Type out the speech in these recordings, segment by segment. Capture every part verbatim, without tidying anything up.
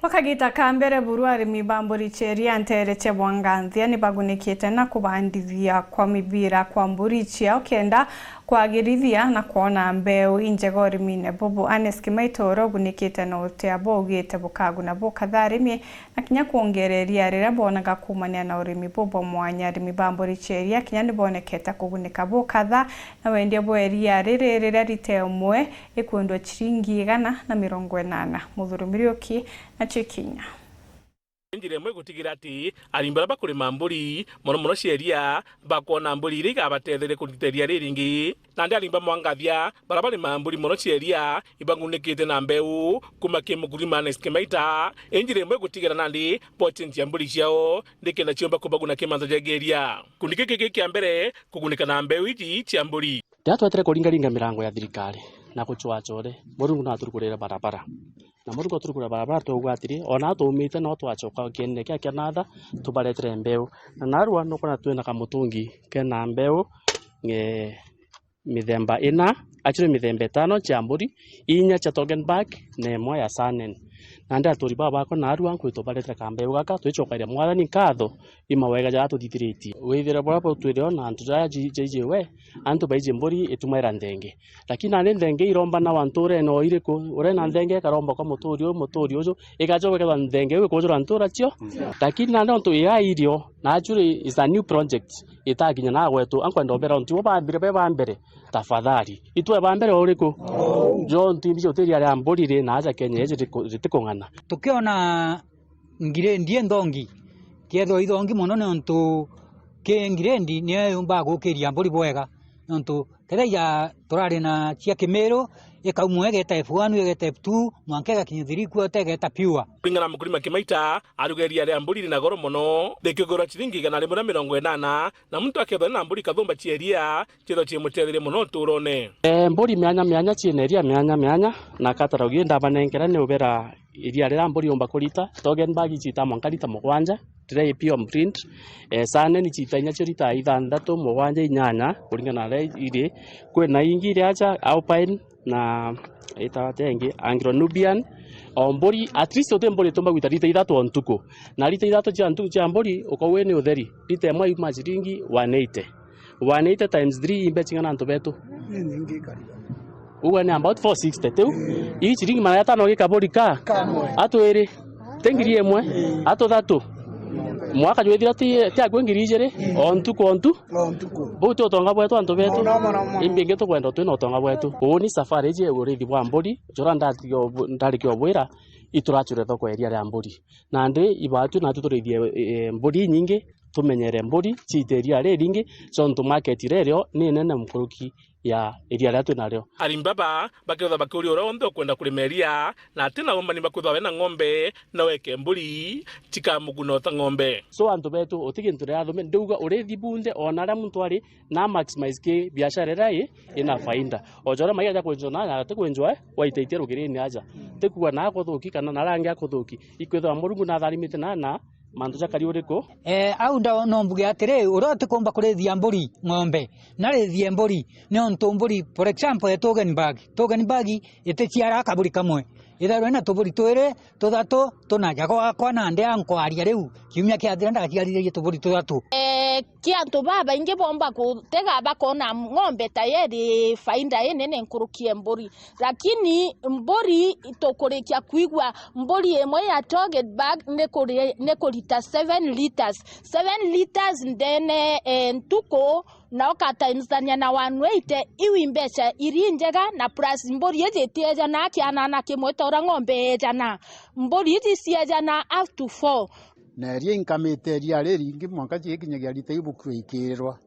Bakagita ka mbere buru arimi ba mburi cia iria nteere cia Bwanganthia ni bagunikite na kubandithia kwa mibira kwa mburi ciao kenda kwagirithia na kwona mbeu injega urimine bubu. Anes Kimaito uria ugunikite na utia bwaugite bukaguna bukatha arimi na kinya kwongeera iria riria boonaga kuumania na urimi buu bwa mwanya. Arimi ba mburi cia iria kinya ni boonekete kugunika bukatha na wendia bwa iria riri riria rita imwe ikwendwa ciringi igana na mirongo inana. Muthuri Muriuki nacio ikinya. Njira imwe igutigira ati arimi baria bakurima mburi, mono mono cia iria, bakwona mburi iria igabatetheria kurita iria riringi. Nandi arimi ba Mwangathia, baria barimaa mburi mono cia iria, ibagunikite na mbeu kuuma ki mukurima Ernest Kimaita. Injira imwe igutigera nandi bocenjia mburi ciao, nikenda ciumba kubaguna ki mantu jegie iria. Gikundi giki gi kia mbere kugunika na mbeu iji cia mburi. Riria twetire kuringaringa mirango ya thirikari na gucwacore, Murungu naturukurire barabara. Na Murungu aturukurire barabara, twauga atiri, ona tuumite no twacoka kienene kia kia natha, tubaretere mbeu. Na narua nukwona twina kamutungi kena mbeu, eh, mithemba ina, actually mithemba itano cia mburi, inya cia Toggenburg, na imwe ya Saanen. Nandi aturi baba bakwa narua nkwitwa baretere kambeu gaka, twicokeria Mwathani nkatho i mawega jaria atuthithiritie. Withire buria butwire o na antu jaja ji-, jaiji we, antu baiji mburi itumaira nthenge. Lakini nandi nthenge irombanawa nturene o iriku, urena nthenge ikaromba kwa muturi uyu, muturi uju, igacoka ikethwa nthenge iu ikwonjora ntura cio. Lakini nandi ontu iga irio, na actually is a new project, itakinya na gwetu, ankwenda ubera ontu ibo bambire be ba mbere, tafadhali. Itwe ba mbere o uriku? Jo ntu imbi utiria ria mburi ri na aja Kenya iji riku-, ritikung'ana. Tukiona ngirendi inthongi, kiethirwa ithongi mono niuntu ki ngirendi niyo yumbaga gukiria mburi bwega, niuntu kethira ija turari na cia Kimiru, ikaumwa igeta F one, igeta F two, mwanka igakinya three quarter, igeta pure. Kuringana na mukurima Kimaita, aruga iria ria mburi rina goro mono, rikigurwa ciringi igana rimwe na mirongo inana, na muntu akethwa na mburi kathumba cia iria, ciethwa cimutetherie mono uturone. Eh, mburi mianya mianya ciina iria mianya mianya, na catalogue ii ndabanenkera ni ubera iria riria mburi yumba kurita, Toggenburg iciita mwanka rita mugwanja, riria i pure breed, eh, Saanen iciita inya cio rita ithanthatu, mugwanja, inyanya, kuringana na riria iri. Kwina ingi iria aja, Alpine, na itawa atia ingi, Anglo Nubian. O mburi, at least uti mburi itumba gwita rita ithatu o ntuku. Na rita ithatu cia ntuku cia mburi, ukauga ni utheri. Rita imwe yuma ciringi one eighty. One eighty times three imbe cing'ana antu betu? Inyingi karibu. Uga ni about four sixty tiu. Ii ciringi magana atano gi kaburi ka? Kamwe. Atwiri. Ti ngiri imwe? Ii. Atuthatu? Mwaka jwithira ti, ti akwi ngiri ijiri? Ii. O ntuku, o ntu? O ntuku. Buu ti utonga bwetu antu betu? Mono, mono, mono. Imbi ingi tukwenda twina utonga bwetu. Uu ni safari iji ya urithi bwa mburi, jura ndarikia ubwira, ituracure thoko ya iria ria mburi. Nandi ibaatu natu turithie, e, mburi inyingi, tumenyere mburi ciite iria riringi, ciontu market iria irio ni nene nkuruki ya iria riria twinario. Arimi baba bakethwa bakiuria uria wonthe ukwenda kurima iria, na atina umbani bakwithwa wena ng'ombe, na weke mburi, cikamuguna uta ng'ombe. So antu betu, uti gintu riria thume, ndiuga urithi bunthe, ona aria muntu ari, na maximize ki biashara iria i, ina faida. O jora mai aja kwenjwa na, na ati kwenjwa, eh, waitaitia rugirini aja. Tikuga na akuthuki kana na rangi akuthuki. Ikwithwa Murungu natharimite na, na mantu jakari uriku? Eh, au nda-, no mbuge atiri, uria utikumba kurithia mburi, ng'ombe, narithie mburi, niuntu mburi, for example, e Toggenburg. Toggenburg iticiara kaburi kamwe. Ithairwa ina tuburi twiri, tuthatu, tuna. Ja gwakwa nandi ankwaria riu, kiumia kiathira ndaciarithiririe tuburi tuthatu. Eh, ki antu babaingi bomba gutega bakona ng'ombe ta yeri faida inene nkuruki e mburi. Lakini mburi, tukurikia kwigua mburi imwe ya Toggenburg ni kuri-, ni kurita seven litres. Seven litres ndene, eh, ntuku, na ukatimesania na one eighty, iu i mbeca iri njega, na plus mburi iji itiejana kianana kimwe ta uria ng'ombe ejana. Mburi iji ciejana up to four. Na iria inkamite iria riringi mwanka cigikinyagia rita ibuku ikirirwa.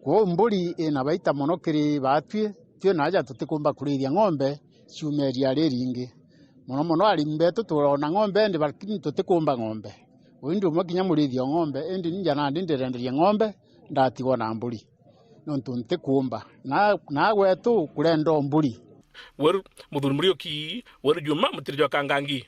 Kwou mburi ina baita mono kiri baatwi, twi na aja tutikumba kurithia ng'ombe ciume iria riringi. Mono mono arimi betu turona ng'ombe indi, lakini tutikumba ng'ombe. Uu indi umwe kinya murithia o ng'ombe, indi ninja nandi ndirenderia ng'ombe, ndatigwa na mburi. Nontu ntikuumba. Na, na gwetu kurenda o mburi. Weru, Muthuri Muriuki, Weru Juma, mutiri jwa Kangangi.